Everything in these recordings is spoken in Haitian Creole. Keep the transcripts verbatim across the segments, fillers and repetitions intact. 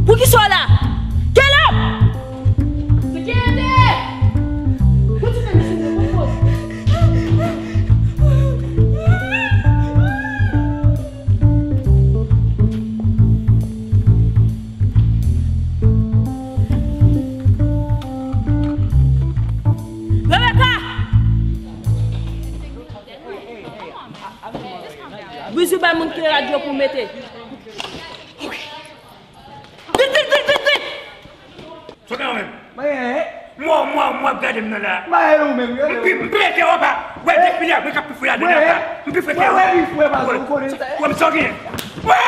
Poukisa w la? Get up! Sekirite! Kontinye, mesye, kontinye. Rebecca! Bizou bay moun ki radyo pou mete. Vit, vit, vit, vit, vit! Sa w gen menm? Mwen, mwen, mwen ap gade m nan la. Mwen, ou menm, yo. M pi, m pi fè ke w pa. Wè, defile, mwen k ap pi fou la, de la. M pi fè ke w. Wè, wè, wè, wè, wè, wè, m sa w gen. Wè!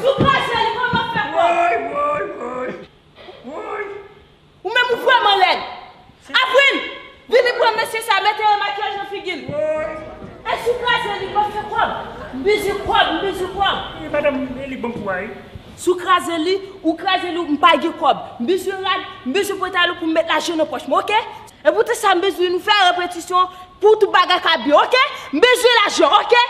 Sou kraze li, kòman fè kwa? Woy, woy, woy. Woy. Ou menm ou vrèman lèd. Avril, vini pran mesye sa, mete yon makiyaj nan figi l. E sou kraze li, pa fè kòb. M bezwen kòb, m bezwen kòb. E madanm, e li ban kou a, wi. Sou kraze li, ou kraze li, m pa gen kòb. M bezwen rad, m bezwen pantalon pou m met lajan nan pòch mwen, oke? E pou tout sa, m bezwen nou fè repetisyon pou tout bagay ka byen, oke? M bezwen lajan, oke?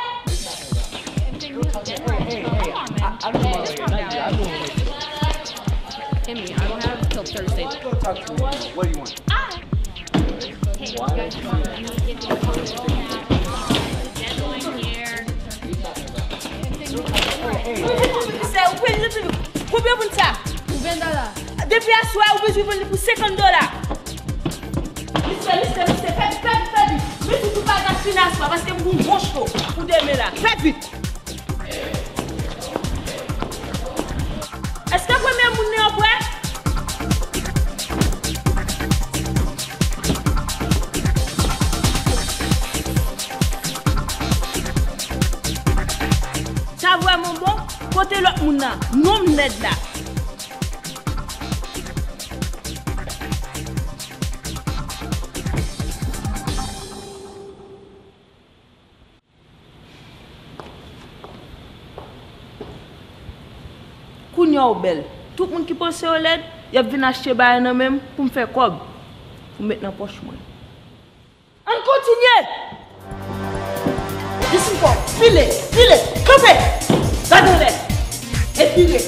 Kimmy, I don't have till Thursday. What do you want? Konbyen pou n sa? Pou ven dola. Depi aswè, ou bezwen vann li pou senkant dola. Mesye, mesye, mesye, fè vit, fè vit, fè vit. Mesye, tout bagay fini aswè, paske m gon gwo cho pou demen la. Fè vit. Èske premye moun nan yo prè? Sa vrèman bon? Kote lòt moun nan? Non m lèd la. Kounye a w bèl. Tout moun ki panse yo lèd, y ap vin achte bagay nan men m pou m fè kòb, pou m met nan pòch mwen. Ann kontinye! Desann kò w, file, file, kanpe! Gade anlè, e vire.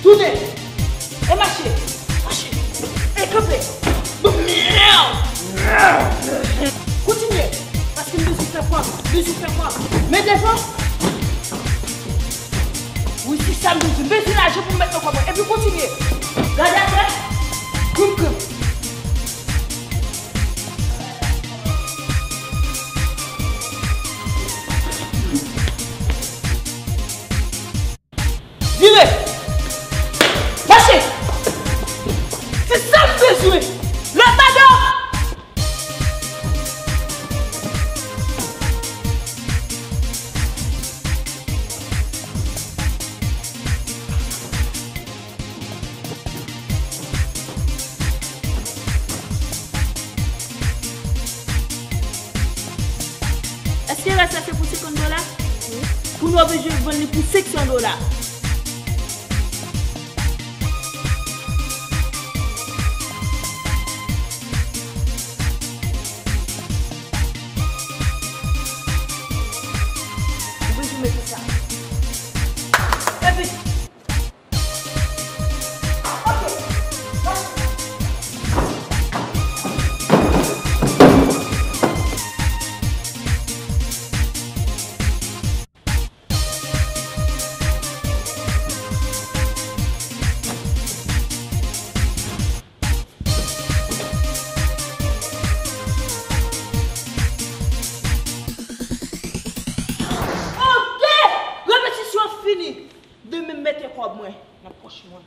Tounen! E mache! Mache! E kanpe! Kontinye! Paske m bezwen fè kòb! M bezwen fè kòb! Men devan! Wi, se sa m bezwen! M bezwen lajan pou m met nan kò mwen! Epi kontinye! Gade atè! Krim, krim! Vire! Mache! Se sa m bezwen! Lòt bagay! Èske rès la se pou senkant dola? Wi. Kounye a w bezwen vann li pou senk san dola. Ou bezwen mete sa. Epi, oke! Repetisyon fini! Demen m mete kòb mwen nan pòch mwen.